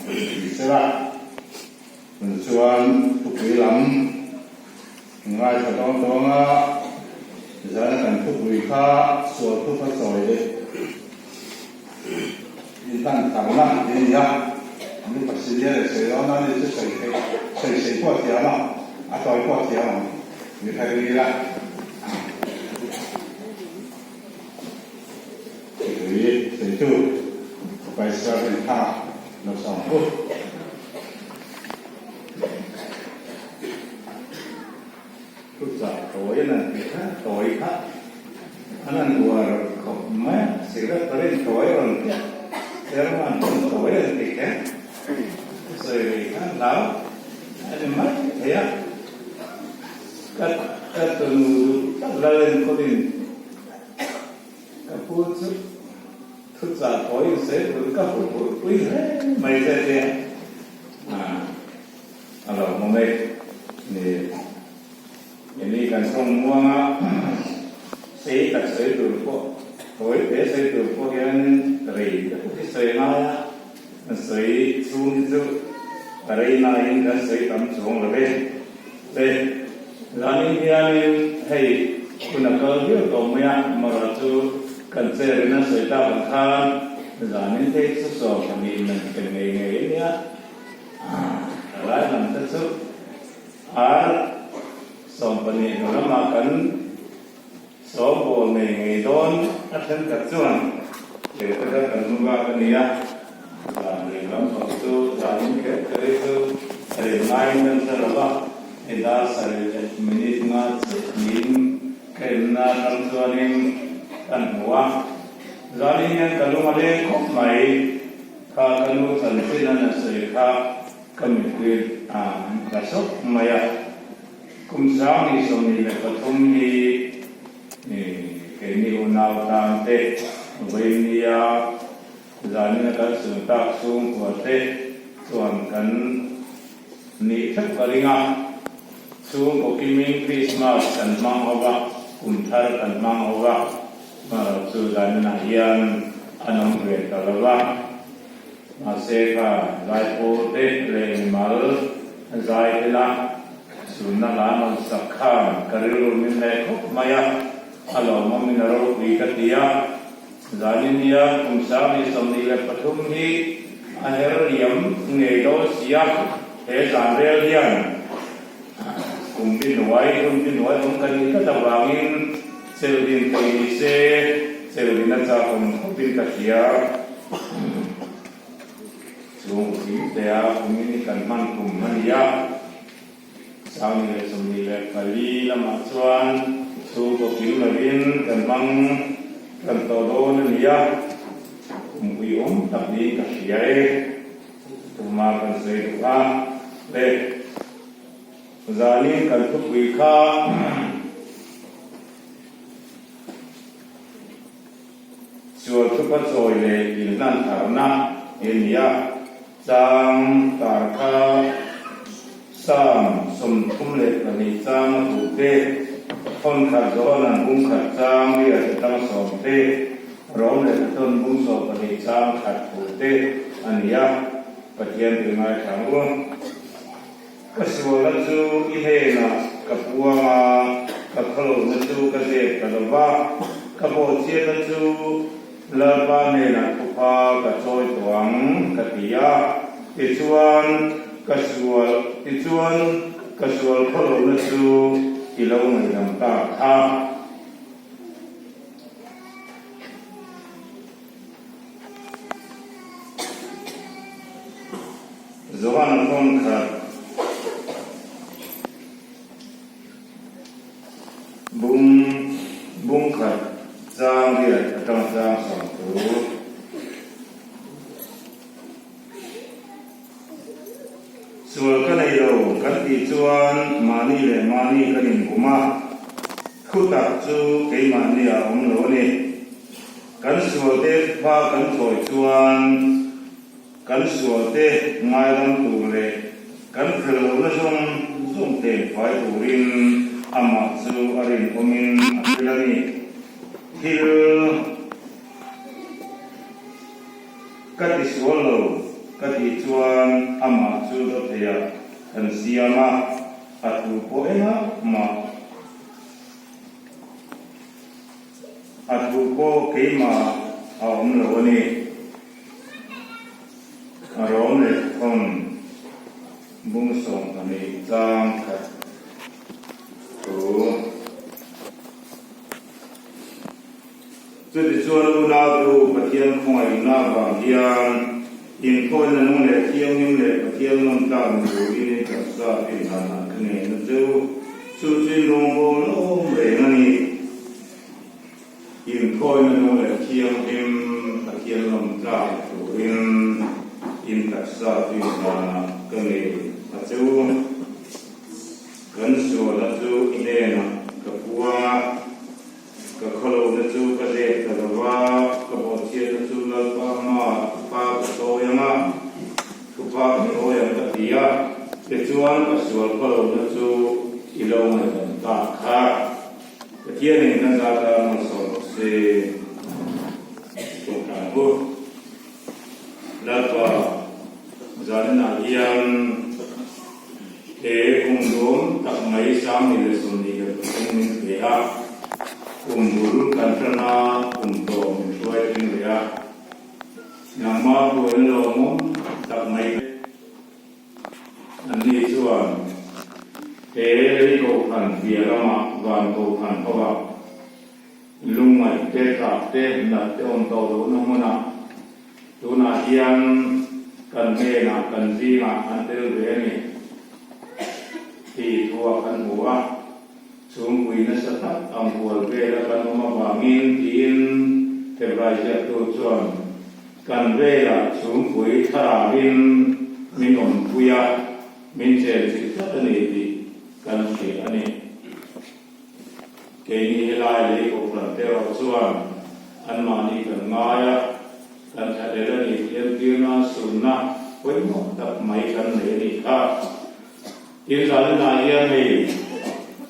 Ni sela, tun chuan thupui lam ngaithla dawn dawn a, zana kan thupui kha sual thupa sawi leh inhlan tharna tih a ni a, mi pasilian leh sawi dawn a ni chu sawi theih sawi sei pawh a thiam a, a tawi pawh a thiam ang ni kha ring ila. Thupui sawitu Vice Reverend kha lo sawm u. Thuchah tawi an han tih kha tawi kha an han uar khawp mai a, cigarette parin tawi a rawn piah sermon pawn tawi an ti kher sawi rei kha an hlau a ni mai thei a, ka ka tunu duh tak Lalenkawlin Ka pu chu thuchah pawhin sawi tur ka hmu pui pui hle mai che tia a lo hmu mai ni. Emi kan tawng muang a, sei tak sawi tur pawh, tawi te sawi tur pawh hian rei deuh hi sawi ngai a, kan sawi chhung hi chu a rei naiin kan sawi tam chuang lo ve. Te, zanin hianin hei hun a kal viau tawh mai a, mara chu kan chair in a sawi tak ang khan zanin phei chu 12 men pe ngei ngei a nia, thalai lam te chu ar 12 hnu lamah kan sawmbawl ngei ngei dawn a thenkhat chuan leh taka kan hmu bak a nia, zan rei lampang chu zanin kher kher hi chu rei ngaiin kan hre lo va, hei dar sarih leh minute nga chiah niin ka inna atang chuanin kan hmu a, zanin hian ka lung a leng khawp mai, kha ka nu chanchin a na sawi kha ka mittui a tla sawk mai a. Kum 2023 hi keini unau tan te, vawinia zanina kan sun tak chhungkua te chuan kan nih theuh ka ring a. Chhungkaw kimin Krismas kan hmang ho va, kum thar kan hmang ho va, hmarawh chu zaninah hian an awm ve ta lo va. Mahse kha zaipawl te leh mimal zai te la Sunna hla nawn sak khan ka rilru min hleh khawp mai a, a lawmawm in a ropui ka ti a. Zanin hian kum 2023 hi a her liam ngei dawn si a, he zan rel hian kum bi hnuai, hun bi hnuai awm ka nih tlat avangin chelhdin thei ni se, chelhdin a chak awm khawpin ka hria. Chung thingtea kumin hi kan hman kum a ni a, 2024 lamah chuan chhungkaw kim lovin kan hmang tan tawh dawn a ni a, kum uiawm tak niin ka hria e, tuma kan sawi duh a le. Zanin kan thupui kha. Sual thupa chawi leh inhlan tharna hi a ni a, chang tar kha Psalm 32 chang a puh te, thawn khat zawn an bung khat chang riat atang sawm te, Rom leh Thawn bung 12 chang khat puh te a ni a, Pathian tui ngaithla ang u. Ka sualna chu i hnenah ka puang a, ka khawlohna chu ka zep ta lo va, ka bawhchhiatna chu Lalpa hnenah thupha ka chawi tawh ang, ka ti a. Tichuan, ka sual, tichuan, ka sual khawlohna chu i lo ngaihdam tak kha. Johan phone khat bung bung khat chang riat atang chang sawm thu. Sual ka nei lo kan tih chuan mahni leh mahni kan inbum a, thu tak chu keimahni a awm lo a ni. Kan sualte hma kan chawi chuan kan sualte ngailam tur leh kan fel lohna zawng zawng ten fai turin amah chu a rinawmin a fel a ni. Thil ka tisual lo. ka tih chuan amah chu dawtheiah kan siam a, a thu pawh engah mah a thu pawh keimah a awm lo a ni. A rawm leh thawm bung 12 chang khat thu. Chutichuan unautu Pathian khawngaihna avang hian inkhawina nung leh thianghlim leh Pathian lawmtlak ni turin in taksa tihdanah ka ngeina che u. Chu chu in rawngbâwl awm reng a ni. Inkhawina nung leh thianghlim Pathian lawmtlak ni turin in taksa tihdanah ka ngei a che u. Kan sualna chu i hnenah ka puang a. Ka khawlohna chu ka zep ta lo va, ka bawhchhiatna chu Lalpa hmaah thupa ka sawi ang a, thupa ka sawi ang ka ti a, tichuan ka sual khawlohna chu i lo ngaihdan tak kha. Pathianin kan zat a malsawm rawh se. Tawngtai ang u. Lalpa, zaninah hian he kum dawm tak mai 2023 min pe a, kum bul kan tan a, kum tawh min hruai thleng leh a, nangmah buaina lawmawm tak mai te anni chuan he lei kohhran piah lamah van kohhran hovah Lungngaih te, tlak te, nat te awm tawh lohna hmunah tunah hian kan hnenah, kan zingah an tel ve a ni tih thuah kan hmu a. Chhungpui nasa tak ang hual vela kan awm avangin tiin Hebrai ziaktu chuan kan velah chhungpui thlarauin min awmpui a, min chenchilh tlat a ni tih kan hria a ni. Keini helai lei kohhran te erawh chuan anmahni kan ngai a, kan thlahlel a ni tih entirna sunna pawimawh tak mai kan nei a nih kha. Tin zaninah hian hei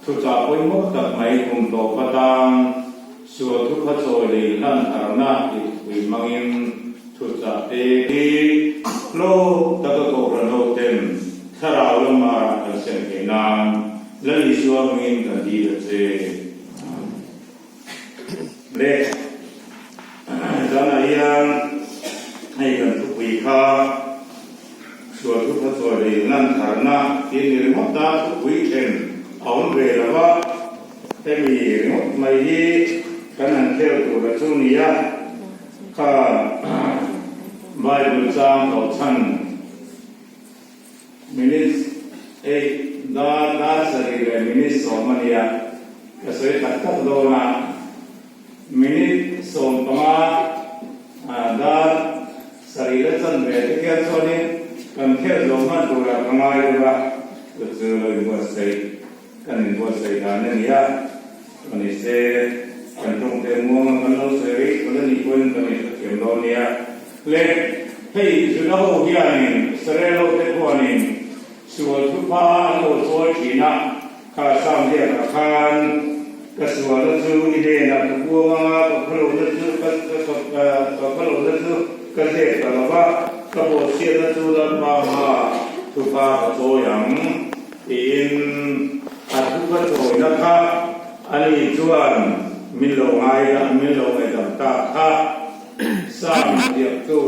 thuchah pawimawh tak mai kum tawp atang sual thupha chawi lei hlan tharna tih thupui hmangin thuchah te hi hlawk taka kohhran ho ten thlarau lama rah kan sem theih nan Lal Isua hmingin kan dil a che. Le, zanah hian hei kan thupui kha sual thupha chawi leh inlan tharna tih a ni ringawt a, thupui then a awm ve lo va, hemi ringawt mai hi kan han khel tur a chu ni a, kha Bible chang tawh chhan. Minutes eight dar dar sarih leh minute 10 a nia, ka sawi tak tak dawn a, minute 15 dar sarih la chan ve te khian chuanin kan khelh zawh hman turah ka ngai deuh a, chu chu lo inbuatsaih kan inbuatsaih dan a ni a, chuan ni se kan tawngte muanga kan lo sawi rei tawh a nih pawhin kan inhrethiam dawn nia. Le, hei Juda ho hianin Israel ho te khuanin sual thupa an lo chawi thin a, kha Sam biakah khan ka sualna chu i hnenah ka puang ang a, ka khawlohna chu ka ka khawlohna chu ka zep ta lo va, ka bawhchhiatna chu Lalpa hmaah thupa ka chawi ang tiin a thupa chawina kha ani chuan min lo ngai min lo ngaihdam tak kha. Sam ziaktu.